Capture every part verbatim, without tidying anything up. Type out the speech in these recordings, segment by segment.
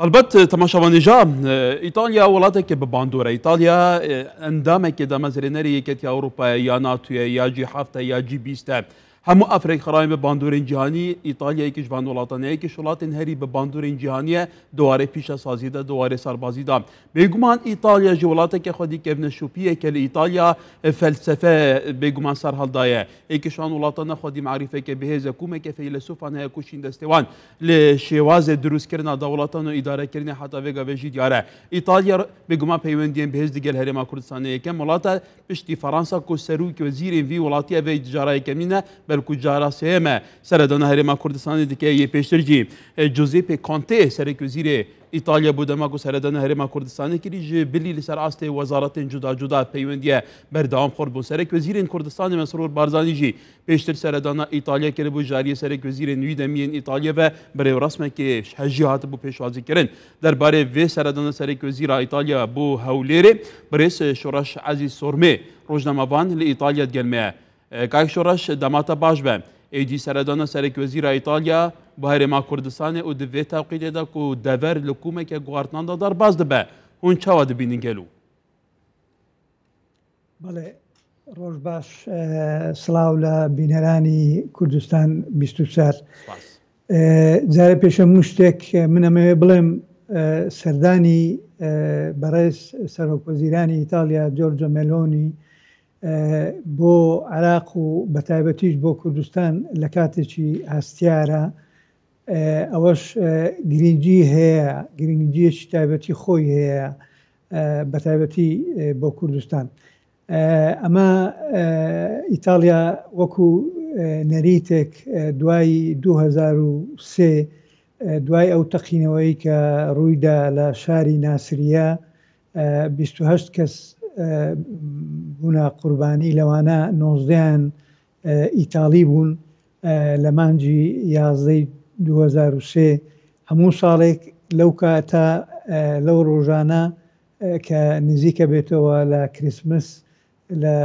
Helbet, temaşevanê ja, e, Îtalya welateke bi bandor e. Îtalya, e, endamekê damezrênerê Yeketiya Ewropa ye, ya NATO ye, ya G heft e, ya G bîst e. Hemû ev rêkxirayên bi bandorên cîhanî, Îtalyayekî ji van welatan e. Yekî ji welatên herî bi bandorên cîhanî ye, di warê pîşesazî de, di warê serbazî de. Bêguman Îtalya jî welateke xwedî kevneşopiyeke li Îtalya, e, felsefe bêguman ser hel daye. Yekî ji wan welatan e xwedî merîfeke bihêz e, komeke feylesofan heye ku şîn destê wan. Li şêwazê dirûstkirina dewletan û îdarekirinê heta vê gavê jî diyar e. Îtalya bêguman peywendiyên bihêz digel Herêma Kurdistanê yekem welat e, piştî Fransa ku serok wezîrên vî welatî ev ê cara yekemîn e, belkû cara sêyem e. Seredana Herêma Kurdistanê dike yê pêştir jî, e, Giuseppe Conte, serekwezîrê Îtalya bû dema ku seredana Herêma Kurdistanê kirî, ji bilî li ser astê wezaretên cuda cuda peywendiye berdewam xurt bûn. Serekwezîrên Kurdistanê Mesrûr Barzanî jî pêştir seredana Îtalya kiribû, ji aliyê serekwezîrên wî demî yên Îtalya ve bi rêwresmekê hejî hatibû pêşwazîkirin. Derbarê vê seredana serekwezîra Îtalya bo Hewlêrê, birêz Şoreş Ezîz Sormê, rojnamevan li Îtalya digel me ye. E, Kak Şoreş, dema te baş be. Êdî seredana serekwezîra Îtalya bo Herêma Kurdistanê û di vê tewqîtê de ku dever li komeke guhartinan de derbas dibe, hûn çawa dibînin gelo? بەڵێ، ڕۆژ باش، ئە، سڵاو لە بینەرانی کوردستان بیست و چوار. سپاس. ئە، جارێ پێشە هەموو شتێک، ئە، من ئەمەوێ بڵێم، ئە، سەردانی، ئە، بەڕێز سەرۆک وەزیرانی ئیتالیا جۆرجۆ مێلۆنی، ئە، بۆ عێراق و بە تایبەتیش بۆ کوردستان لە کاتێکی هەستیارە. ئە، ئەوەش، ئە، گرنگی هەیە، گرنگیەکی تایبەتی خۆی هەیە، ئە، بە تایبەتی، ئە، بۆ کوردستان. ئە، ئەمە، ئە، ئیتاڵیا وەکو، ئە، نەریتێک، ئە، دوای دوو هەزار و سێ، ئە، دوای ئەو تەقینەوەی کە ڕوویدا لە شاری ناسریە، ئە، بیست و هەشت کەس، ئە، بوونە قوربانی، لەوانە نۆزدەیان، ئە، ئیتاڵی بوون، ئە، لە مانگی یازدەی دوو هەزار و سێ. هەموو ساڵێک لەو کاتە، ئە، لەو ڕۆژانە، ئە، کە نزیکە بێتەوە لە کریسمس، لە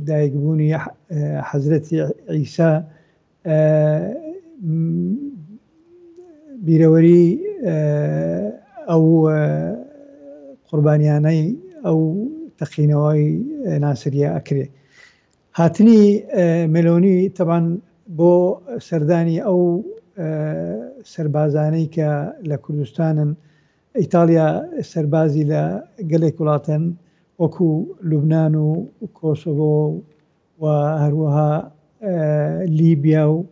دایکبوونی، ئە، حەزرەتی عیسا، ئە، م-، بیرەوەری، ئە، ئەو، ئە، قوربانیانەی ئەو تەقینەوەی، ئە، ناسریە ئەکرێ. هاتنی، ئە، مێلۆنی تەبعەن بۆ سەردانی ئەو، ئە، سەربازانەی کە لە کوردستانن. ئیتاڵیا سەربازی لە گەلێک وڵاتن، وەکو لوبنان و کۆسۆڤۆ و هەروەها، ئە، لیبیا و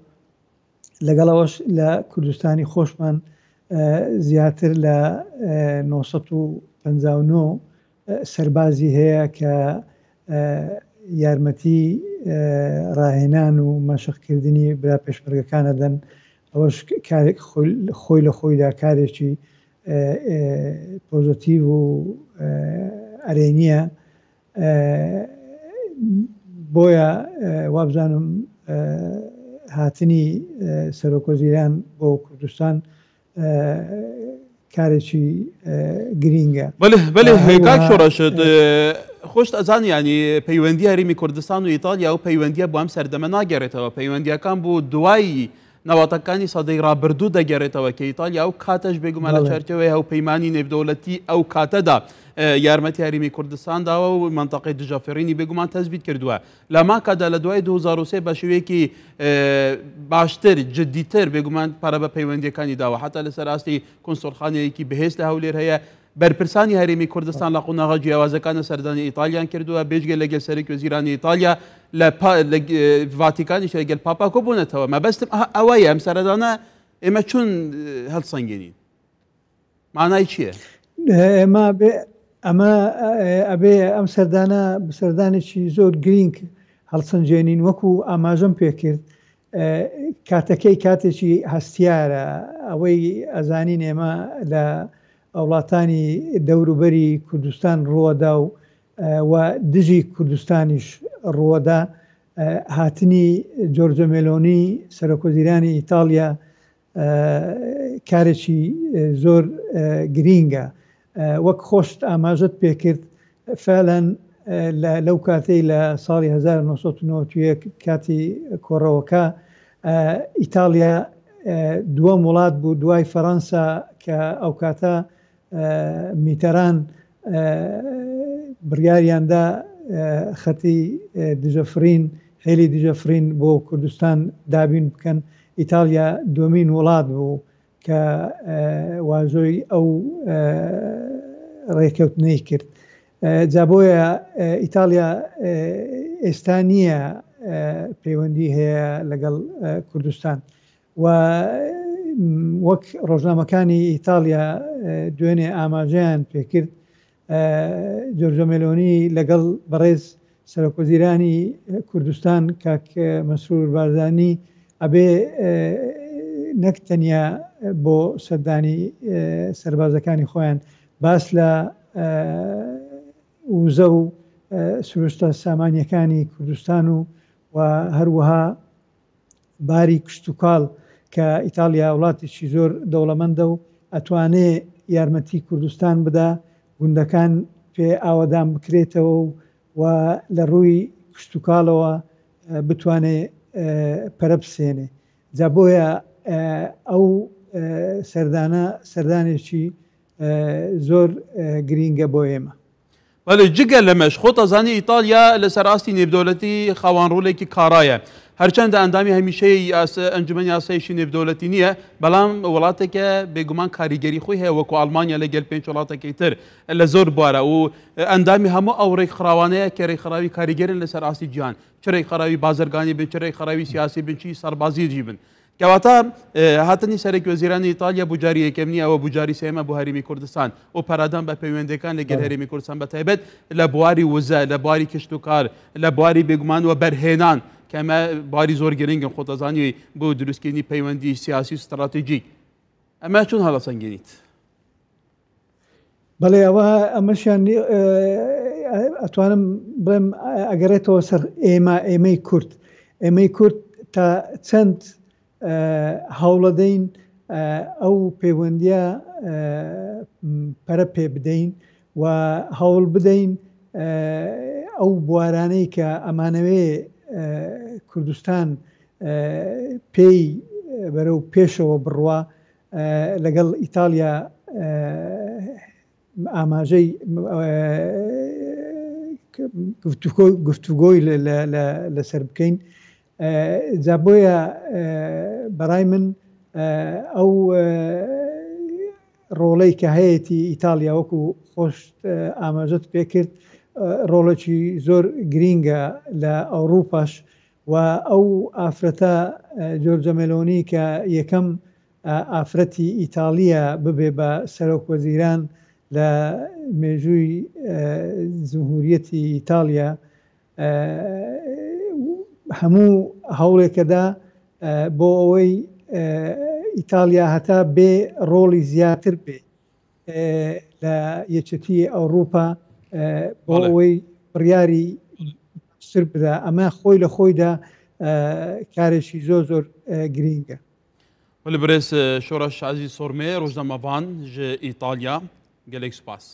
لەگەڵەوەش لە کوردستانی خۆشمان، ئە، زیاتر لە، ئە، نۆ سەد و پەنجا و نۆ، ئە، سەربازی هەیە کە، ئە، یارمەتی، ئە، ڕاهێنان و مەشقکردنی برا پێشمەرگەکانە دەن. ئەوەش کارێک خۆی، خۆی لە خۆیدا کارێکی، ئە، ئە، پۆزەتیڤ و، ئە، ئەرێنیە. ئە، بۆیە، ئە، وابزانم، ئە، هاتنی، ئە، سەرۆکۆزیران بۆ کوردستان، ئە، کارێکی، ئە، گرینگە. بەێ بەێ، کاک شۆڕەش، خۆشت ئەزان، یعنی پەیوەندی هەرێمی کوردستان و ئیتالیا و پەیوەندیە بۆ ئەم سەردەمە ناگەڕێتەوە، پەیوەندیەکان بۆ دوای ناواتەکانی سەدەی ڕابردوو دەگەڕێتەوە کە ئیتالیا ئەو کاتەش بێگومان لە چارچەوەی هەوپەیمانی نێودەوڵەتی ئەو کاتەدا، ئە، یارمەتی هەرێمی کوردستان داوە و منتەقەی دژە فێڕینی بێگومان تەزبیت کردووە. لە ماکادا لە دوای دوو هەزار و سێ بە شێوەیەکی، ئە، باشتر، جددیتر بێگومان پارە بە پەیوەندیەکانی داوە، حتا لەسەر ئاستی کۆنسوڵخانەیەکی بەهێز لە هەولێر هەیە. بەرپرسانی هەرێمی کوردستان لە قۆناغە جیاوازەکانە سەردانی ئیتالیان کردووە، بێجگە لەگەل سەرک وەزیرانی ئیتالیا لە پا-، لە، ئە، ڤاتیکانیش لەگەل پاپا کۆبوونەتەوە. مەبەستم ئە-، ئەوەیە، ئەم سەردانە ئێمە چون، ئە، هەڵسەنگێنین؟ مانای چییە؟ ئێمە بێ-، ئەمە، ئە، ئەبێ ئەم سەردانە بە سەردانێکی زۆر گرینگ هەڵسەنجێنین، وەکو ئاماژەم پێکرد، ئە، کاتەکەی کاتێکی هەستیارە. ئەوەی ئەزانین ئێمە لە وڵاتانی دەوروبەری کوردستان ڕووەدا و، ئە، و دژی کوردستانیش ڕووەدا، ئە، هاتنی جۆرجۆ مێلۆنی سەرۆکوەزیرانی ئیتاڵیا، ئە، کارێکی، ئە، زۆر، ئە، گرینگە. ئە، وەک خۆشت ئاماژەت پێکرد، فعلەن، ئە، لە، لەو کاتەی لە ساڵی هەزار و نۆ سەد و نەوەد و یەک کاتی کۆڕەوەکە، ئە، ئیتاڵیا دووەم وڵات بوو دوای فەڕەنسا کە ئەو کاتە میتەران بڕیاریاندا خەتی دژەفرین، هێلی دژەفرین بۆ کوردستان دابین بکەن. ئیتالیا دووەمین وڵات بوو کە واژۆی ئەو ڕێکەوتنەی کرد. جا بۆیە ئیتالیا ئێستا نییە پەیوەندی هەیە لەگەڵ کوردستان و وەک ڕۆژنامەکانی ئیتالیا دوێنێ ئاماژەیان پێکرد، جۆرجۆ مێلۆنی لەگەڵ بەڕێز سەرۆکوەزیرانی کوردستان کاک مەسرور بارزانی ئەبێ نەک تەنیا بۆ سەردانی سەربازەکانی خۆیان باس لە وزە و سروشتە سامانیەکانی کوردستان و و هەروەها باری کشتوکاڵ کە ئیتالیا وڵاتێکی زۆر دەوڵەمەندە و ئەتوانێ یارمەتی کوردستان بدا، گوندەکان پێ ئاوەدان بکرێتەوە و و لە ڕووی کشتوکاڵەوە بتوانێ پەرە بسێنێ. جا بۆیە ئەو سەردانە سەردانێکی زۆر گرینگە بۆ ئێمە. بەڵێ، جگە لەمەش، خۆ تەزانی ئیتالیا لەسەر ئاستی نێودەولەتی خاوەن ڕۆلێکی کارایە. هەرچەندە ئەندامی هەمیشەیە ئەنجومەنی ئاسایشی نێودەولەتی نییە، بەڵام وڵاتێکە بێگومان کاریگەری خۆی هەیە وەکو ئەڵمانیا لە گەل پێنج وڵاتەکەی تر لە زۆر بوارە و ئەندامی هەموو ئەو ڕێکخراوانەیە کە ڕێکخراوی کاریگەرن لەسەر ئاستی جیهان، چ ڕێکخراوی بازرگانی بن، چ ڕێکخراوی سیاسی بن، چی سەربازیجی بن. کەواتە هاتنی سەرۆک وەزیرانی ئیتالیا بۆ جاری یەکەم نییە، ئەوە بۆ جاری سێیەمە بۆ هەرێمی کوردستان و پەرادان بە پەیوەندیەکان لەگەڵ هەرێمی کوردستان بە تایبەت لە بواری وزە، لە بواری کشتوکار، لە بواری بێگومان وەبەرهێنان کە ئەمە بواری زۆر گرنگن خۆ تەزانیوی بۆ دروستکردنی پەیوەندی سیاسی و ستراتیژیک. ئەمە چۆن هەڵەسەنگێنیت؟ بەڵێ، ئەوە ئەمەشیان ئەتوانم بڵێم ئەگەرێتەوە سەر ئێمە، ئێمەی کورد. ئێمەی کورد تا چەند هەوڵەدەین ئەو پەیوەندیە پەرە پێ بدەین و هەوڵ بدەین ئەو بوارانەی کە ئەمانەوێ کوردستان پێی بەرەو پێشەوە بڕوا لەگەڵ ئیتالیا ئاماژەی گفتوگۆی لەسەر بکەین. جا بۆیە بەڕای من ئەو ڕۆڵەی کە هەیەی ئیتالیا وەکو خۆشت ئاماژەت پێکرد، ڕۆڵێکی زۆر گرینگە لە ئەوروپاش و ئەو ئافرەتە جۆرجە مێلۆنی کە یەکەم ئافرەتی ئیتالیە ببێ بە سەرۆک وەزیران لە مێژووی جمهوریەتی ئیتالیا، هەموو هەوڵێکەدا بۆ ئەوەی ئیتالیا هەتا بێ ڕۆڵی زیاتر بێ لە یەکێتی ئەوروپا بۆ ئەوەی بڕیاری سر بدا. ئەمە خۆی لە خۆیدا کارێکی زۆر زۆر گرینگە. وەلی برێز شۆڕەش عەزیز سۆرمێ، ڕۆژنامەڤان ژە ئیتالیا، گەلێک سپاس.